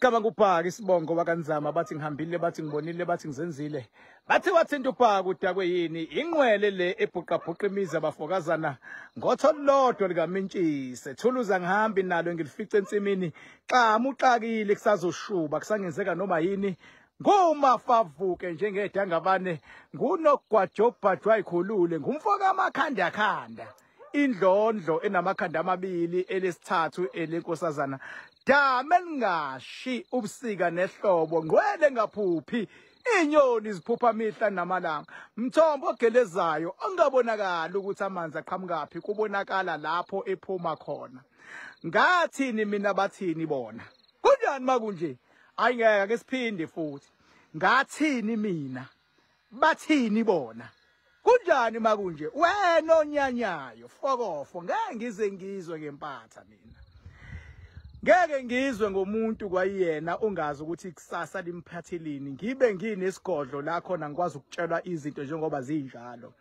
Igama nguBhaka isibongo wakaNzama, bathi ngihambile, bathi ngibonile, bathi ngizenzile. Bathi wathinta uBhaka udakwe yini? Inqwele le ebhuqabhuqa imizi abafokazana ngotho lodwa likaMintshise. Thuluza ngihambi nalo ngilifice ensimini. Xamu uxakile kusazoshuba kusangenzeka noma yini. Ngumafavuke njengedangabane, ngunogwajobhajwa ayikhulule, ngumfoka amakhanda khanda. Indlondlo enamakhanda amabili, elesithathu elenkosazana. Dame lingashi ubusika nehlobo, ngqwele ngaphuphi inyoni ziphupha mihla namalanga. Mthombo ogelezayo ongabonakali ukuthi amanzi aqhamukaphi, kubonakala lapho ephuma khona. Ngathini mina, bathini bona? Kunjani makunje? Hayi ngeke ake siphinde futhi. Ngathini mina, bathini bona? Kunjani makunje? Wena onyanyayo fokofo, ngeke ngize ngizwe ngempatha mina. Ngeke ngizwe ngomuntu kwayena ongazi ukuthi kusasa limphathelini. Ngibe nginesigodlo la khona ngikwazi ukutshelwa izinto njengoba zinjalo.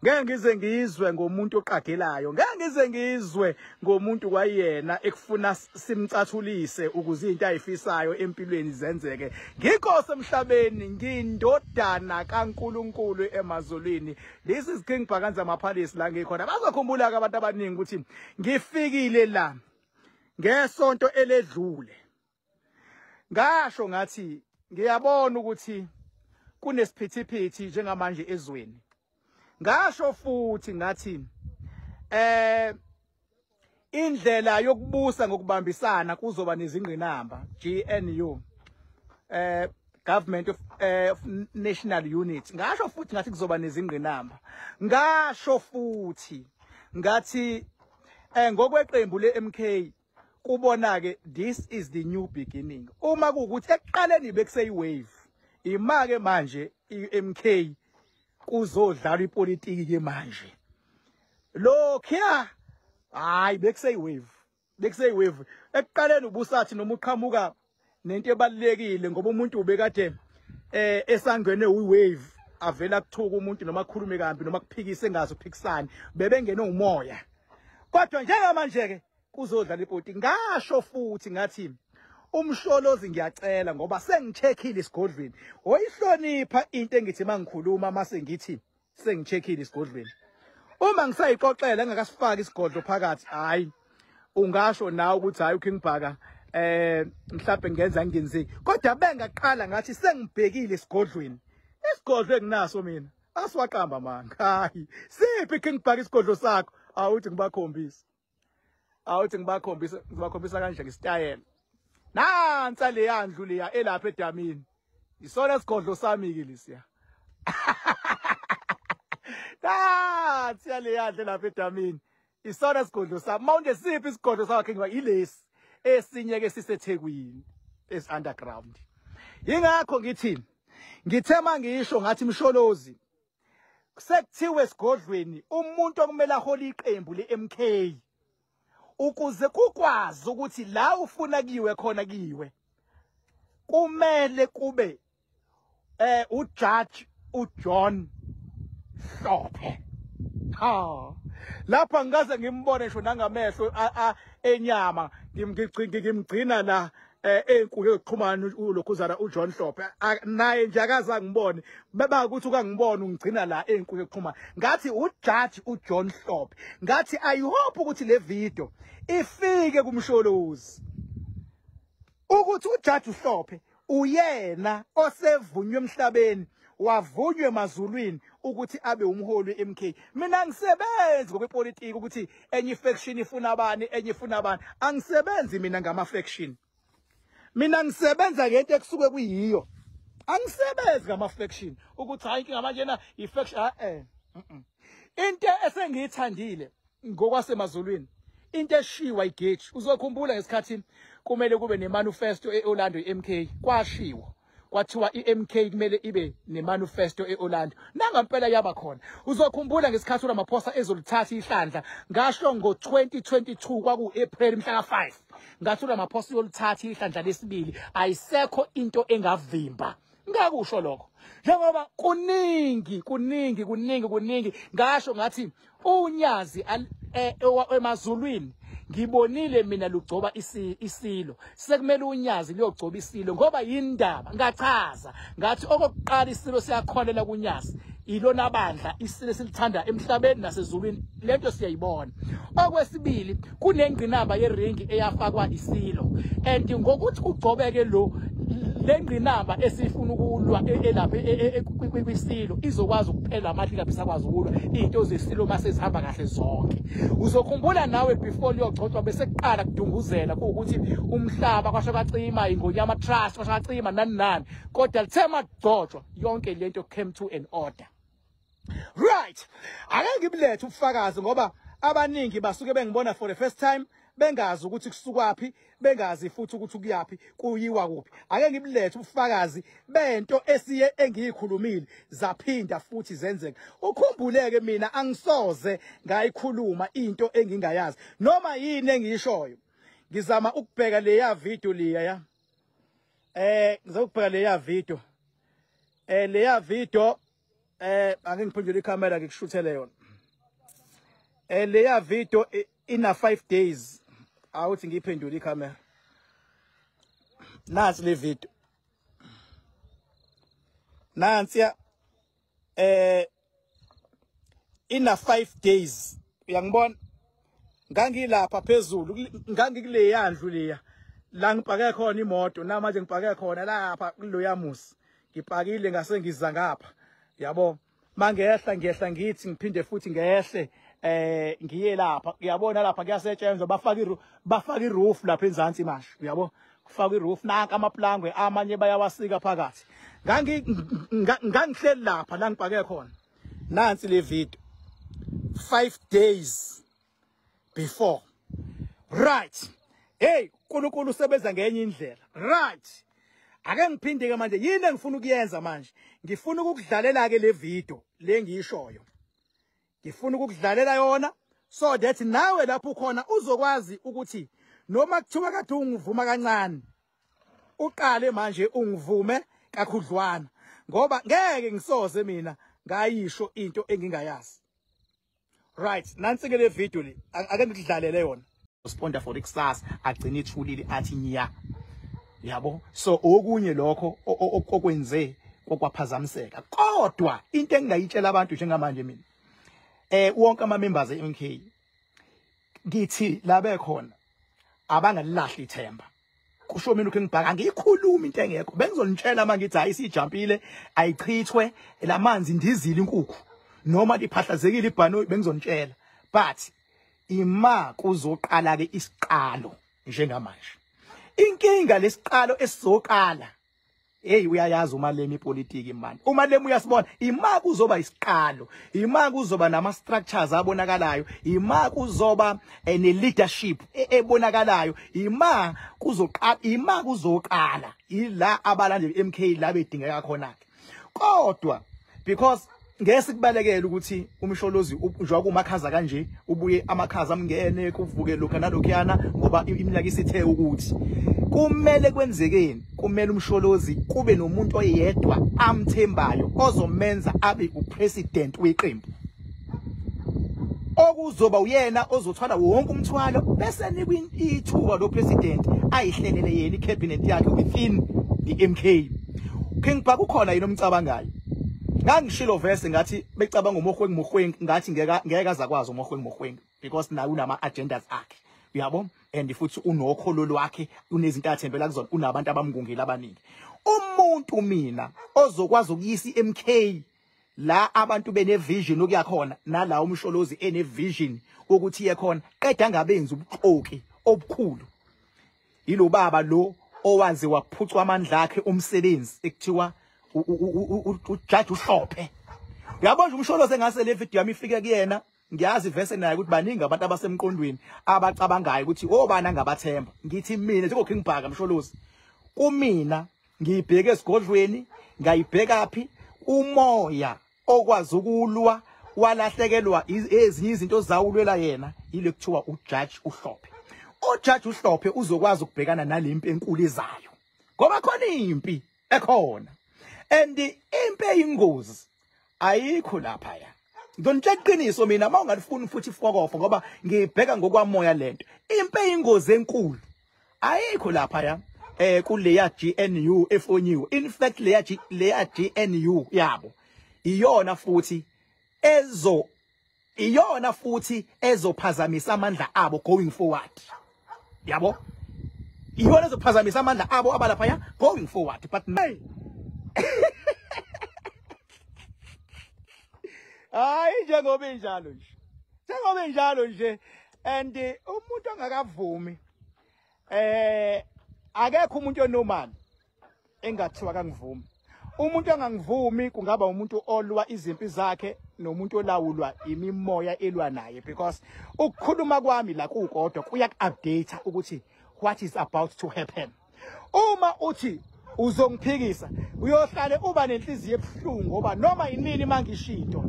Ngeke ngize ngizwe ngomuntu oqagelayo. Ngeke ngize ngizwe ngomuntu kwayena ekufuna simcathulise ukuze into ayifisayo empilweni zenzeke. Ngikho emhlabeni, ngindodana kaNkuluNkulu emazulwini. This is King Bhaka Nzama Palace la ngikhona. Bazokhumbula ke abantu abaningi ukuthi ngifikile la ngesonto eledlule. Ngasho ngathi ngiyabona ukuthi kunesiphithiphithi njengamanje ezweni. Ngasho futhi ngathi indlela yokubusa ngokubambisana kuzoba nezingqinamba, GNU, Government of National Unit. Ngasho futhi ngathi kuzoba nezingqinamba. Ngasho futhi ngathi ngokweqembu le-MK kubona ke this is the new beginning. Uma kuwukuthi ekuqaleni bekuseyi wave, ima ke manje iMK kuzodlalwa ipolitiki ke manje. Lokhiya hayi bekuseyi wave, bekuseyi wave. Ekuqaleni ubusathi noma uqhamuka nento ebalulekile ngoba umuntu ubekade esangene uwave, avela kuthuka umuntu noma akhulume kambi noma kuphikise engazi uphikisani, bebengene umoya. Kodwa njengamanje ke kuzodlala ipolitiki. Ngasho futhi ngathi uMsholozi ngiyacela ngoba sengicheckile isigodlweni. Oyihlonipha into engithi mangikhuluma mase ngithi sengicheckile isigodlweni. Uma ngisayixoxela ngakasifaki isigodlo phakathi, hayi ungasho nawe ukuthi hayi uKing Bhaka mhlawumbe ngenza ngenzeki. Kodwa bengaqala ngathi sengibhekile isigodlweni. Isigodlo enginaso mina asiwaqamba manga. Hayi siphi King Bhaka isigodlo sakho? Awuthi ngibakhombise. Awuthi ngibakhombise, ngibakhombisa kanje ngesitayela. Nansa le yandlu leya elapha edamini. Isona isigodlo sami ke lesiya. Nansi le yandlu lapha edamini. Isona isigodlo sami. Mawunje siphi isigodlo sakhe ngiba ilesi esinye ke siseThekwini es underground. Ingakho ngithi ngithe mangisho ngathi Msholozi sekuthiwe esigodlweni umuntu okumele ahole iqembu leMK ukuze kukwazi ukuthi la ufuna kiwe khona kiwe kumele kube uJudge uJohn Hlophe. Ha lapha ngikaze ngimbone ngisho nangamehlo enyama, ngimgcina la enkulu yokuxhumana ulokhuzana uJohn Hlophe naye nje akaze ngibone, beba ukuthi ukangibona ungigcina la enkulu yokuxhumana. Ngathi uJudge uJohn Hlophe, ngathi I hope ukuthi le video ifike kuMsholozi ukuthi uJudge uHlophe uyena osevunywe emhlabeni wavunywe emazulwini ukuthi abe umholi weMK. Mina ngisebenzi ngokwepolitiki ukuthi enye faction ifuna abani, enye ifuna abani. Angisebenzi mina ngama faction. Mina ngisebenza ngento ekusuke kuyiyo. Angisebenzi ngama faction ukuthi hayi inkinga manje na i-faction. Into esengiyithandile ngokwasemazulwini, into eshiwa igeji. Uzokhumbula ngesikhathi kumele kube nemanifesto eOrlando iMK, kwashiwo kwathiwa iMK kumele ibe nemanifesto eOrlando, nangampela yaba khona. Uzokhumbula ngesikhathi uRamaphosa ezolithatha ihlandla, ngasho ngo-2022 kwaku-April mhla ka-5, ngathi uRamaphosa uyolithatha ihlandla lesibili, ayisekho into engavimba. Ngakusho lokho njengoba kuningi kuningi kuningi kuningi. Ngasho ngathi unyazi emazulwini Ngibonile mina lugcoba isilo. Sekumele uNyazi liyogcoba isilo ngoba yindaba. Ngachaza ngathi okokuqala isilo siyakholela kuNyazi. Ilona bandla isilo silithanda emhlabeni nasezulwini, lento siyayibona. Okwesibili, kunengqinamba yeringi eyafakwa isilo, and ngokuthi ugcobeke lo lengqinamba esifuna ukulwa elapha kwisilo izokwazi ukuphela amandla, ingabe isakwazi ukulwa into zesilo mase zihamba kahle zonke. Uzokhumbula nawe before liyogcotshwa bese kuqala kudunguzela kuwukuthi umhlaba kwasho kwacima, iNgonyama Trust kwasho kwacima, nani nani, kodwa lithe magcotshwa yonke lento came to an order. Right, ake ngibulethe ubufakazi ngoba abaningi basuke bengibona for the first time bengazi ukuthi kusukwaphi, bengazi futhi ukuthi ukuyaphi, kuyiwa kuphi. Ake ngibulethe ubufakazi bento esiye engiyikhulumile zaphinda futhi zenzeka. Ukhumbuleke mina angisoze ngayikhuluma into engingayazi noma yini engiyishoyo. Ngizama ukubheka leya video leya ya. Ngizokubheka leya video. Leya video ake ngiphendule ikhamera ngikushuthele yona. Leya video ina 5 days. Awuthi ngiyiphendule ikhamera. Nansi le video. Nansi ya ina 5 days. Uyangibona? Ngangilapha phezulu, ngangikule yandlu leya. La ngipake khona imoto, namanje ngipake khona lapha kuloya musi. Ngipakile ngase ngiza ngapha. Yabo, mangehla ngehla ngithi ngiphinde futhi ngehle ngiye lapha. Uyabona lapha kuyasetshenzwa, bafaka iroof lapha enzansi manje. Uyabo, kufaka iroof, nanka amaplangwe amanye bayawasika phakathi. Ngangihleli lapha la ngipake khona. Nansi le video 5 days before. Right. Hey, uNkulunkulu usebenza ngenye indlela. Right. Ake ngiphinde ke manje, yini engifuna ukuyenza manje? Ngifuna ukukudlalela ke le video le ngiyishoyo. Ngifuna ukukudlalela yona so that nawe lapho ukhona uzokwazi ukuthi noma kuthiwa kade ungivuma kancane, uqale manje ungivume kakhudlwana, ngoba ngeke ngisoze mina ngayisho into engingayazi. Right, nansi ke le video le, ake ngikudlalele yona. Responda for ikusasa agcine ithulile athi nya. Yabo, so okunye lokho okwenze kokwaphazamiseka. Kodwa into engingayitshela abantu njengamanje mina, wonke ama members eMK ngithi la bekhona abangalilahli ithemba. Kusho mina uKing Bhaka, angiyikhulumi into engekho. Bengizonitshela manje ngithi hayi sijumpile, ayichithwe lamanzi, ndizile inkukhu noma liphahlazekile ibhanoyi, bengizonitshela. But ima kuzoqala ke isiqalo njengamanje. Inkinga lesiqalo esizoqala, hey, uyayazi uMalema ipolitiki manje. uMalema uyasibona, ima kuzoba isiqalo, ima kuzoba nama structures abonakalayo, ima kuzoba ne leadership ebonakalayo, ima kuzoqala, ima kuzoqala ila abalandeli MK la bedingeka khona ke. Kodwa because ngeke sikubalekele ukuthi uMsholozi njengoba kumakhaza kanje ubuye amakhaza amngene kuvuke lokho nalokhuyana, ngoba iminyaka isithe ukuthi kumele kwenzekeni, kumele uMsholozi kube nomuntu oyedwa amthembayo ozomenza abe upresident weqembu, okuzoba uyena ozothwala wonke umthwalo, bese nikwa ithuba lo president ayihlelele yena icabinet yakhe within the MK. King Bhaka ukhona yini omcabangayo? Ngangishilo verse ngathi becabanga uMogoeng Mogoeng, ngathi ngeke azakwazi uMogoeng Mogoeng because naye unama agendas akhe. Uyabo, and futhi unokholo lwakhe, unezinto athembela kuzona, unabantu abamngungile abaningi. Umuntu mina ozokwazi ukuyisa iMK la abantu bene vision okuyakhona, nala uMsholozi ene vision ukuthi iye khona, qeda ngabenzi ubuxoki obukhulu. Yilo baba lo owazi waphucwa amandla akhe umsebenzi ekuthiwa uJudge uHlophe. Uyabona nje uMsholozi engase le video yami ifike kuyena, ngiyazi verse naye ukuthi baningi abantu abasemqondweni abacabangayo ukuthi obani angabathemba. Ngithi mina njengo King Bhaka Msholozi, kumina ngiyibheke esigodlweni, ngayibheka phi umoya okwazi ukulwa walahlekelwa ezinye izinto zawulwela yena, ile kuthiwa uJudge uHlophe. UJudge uHlophe uzokwazi ukubhekana nalempi enkulu ezayo, ngoba khona impi ekhona, and impi eyingozi ayikho lapha ya. Ngizonitshela iqiniso mina, uma ungalifuni futhi ifokofo, ngoba ngibheka ngokwamoya lento. Impe ingozi enkulu ayikho lapha ya kuleya GNU efonyiwe. In fact leya GNU yabo iyona futhi ezophazamisa amandla abo going forward. Yabo, iyona ezophazamisa amandla abo abalapha ya going forward. But hayi, njengoba injalo nje, njengoba injalo nje, and umuntu ongakavumi, akekho umuntu onormal engathiwa kangivumi. Umuntu ongangivumi kungaba umuntu olwa izimpi zakhe nomuntu olawulwa imimoya elwa naye, because ukukhuluma kwami la kukodwa kuyaku-update ukuthi what is about to happen. Uma uthi uzongiphikisa, uyohlale uba nenhliziyo ebuhlungu, ngoba noma inini mangisho into,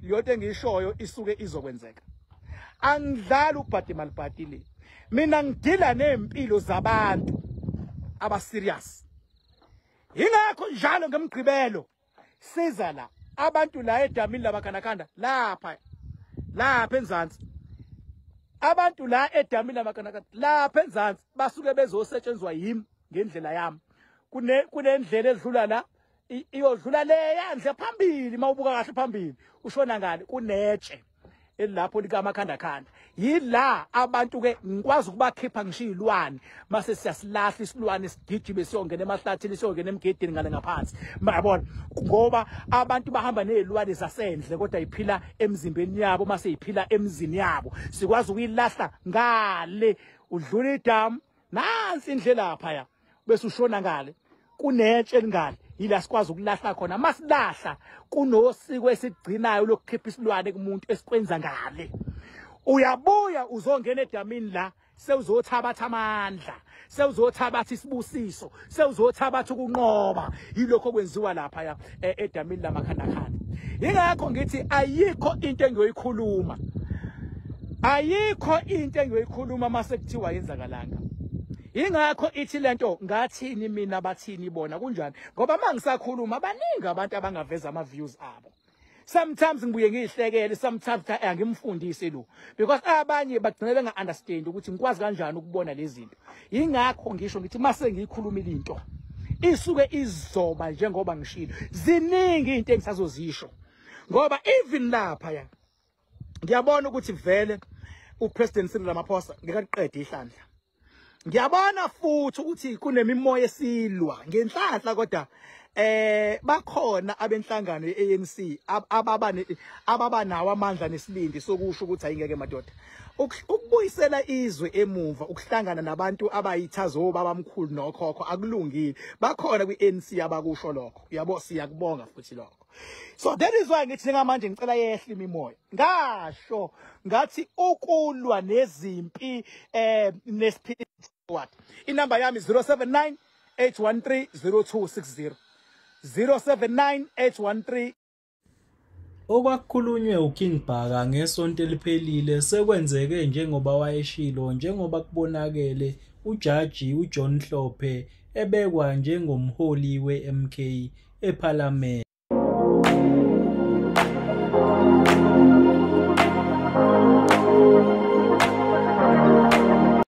leyo engiyishoyo isuke izokwenzeka. Angidlali ubhadi malibhadi le, mina ngidila nempilo zabantu aba serious. Ingakho njalo ngemgqibelo siza la abantu la edamini lamakhandakhanda, lapha lapha enzansi, abantu la edamini lamakhandakhanda lapha enzansi basuke bezosetshenzwa yimi ngendlela yami. Kunendlela edlula la, iyodlula le yandle phambili, mawubuka kahle phambili ushona ngale, kunetshe elapho likamakhandakhanda. Yila abantu ke ngikwazi ukubakhipha ngisho izilwane, mase siyasilahla isilwane sigijime siyongena emahlathini, siyongena emgedeni ngale ngaphansi, mayabona, ngoba abantu bahamba nezilwane zasendle kodwa iphila emzimbeni yabo, mase iphila emzini yabo. Sikwazi ukuyilahla ngale, udlula idamu, nansi indlela lapha ya, bese ushona ngale, kunetshe elingale, yila sikwazi ukulahla khona. Masilahla kunosiko esigcinayo lokukhipha isilwane kumuntu esikwenza ngale. Uyabuya uzongena edamini la, sewuzothabatha amandla, sewuzothabatha isibusiso, sewuzothabatha ukunqoba. Yilokho okwenziwa lapha ya edamini lamakhandakhanda. Ingakho ngithi ayikho into engiyoyikhuluma, ayikho into engiyoyikhuluma mase kuthiwa yenzakalanga. Ingakho ithi lento ngathini mina, bathini bona, kunjani? Ngoba mangisakhuluma baningi abantu abangaveza ama views abo. Sometimes ngibuye ngiyihlekele, sometimes angimfundise lo, because abanye bagcina benga understand ukuthi ngikwazi kanjani ukubona lezi zinto. Ingakho ngisho ngithi mase ngiyikhulumile into isuke izoba njengoba ngishilo. Ziningi izinto engisazozisho, ngoba even lapha ya ngiyabona ukuthi vele uPresident Cyril Ramaphosa ngekaqede ihlandla. Ngiyabona futhi ukuthi kunemimoya esilwa ngenhlanhla, kodwa bakhona abenhlangano yeANC ababa nawo amandla nesibindi sokusho ukuthi ayingeke madoda, ukubuyisela izwe emuva, ukuhlangana nabantu abayithazo babamkhulu nokhokho akulungile. Bakhona kwiANC abakusho lokho, yabo, siyakubonga futhi lokho. So that is why ngithi njengamanje ngicela yehle imimoya. Ngasho ngathi ukulwa nezimpi nesiphithi. Inamba yami 079 813 0260, 079 813. Okwakukhulunywe uKing Bhaka ngesonto eliphelile sekwenzeke njengoba wayeshilo, njengoba kubonakele uJaji uJohn Hlophe ebekwa njengomholi we-MK ePhalamende.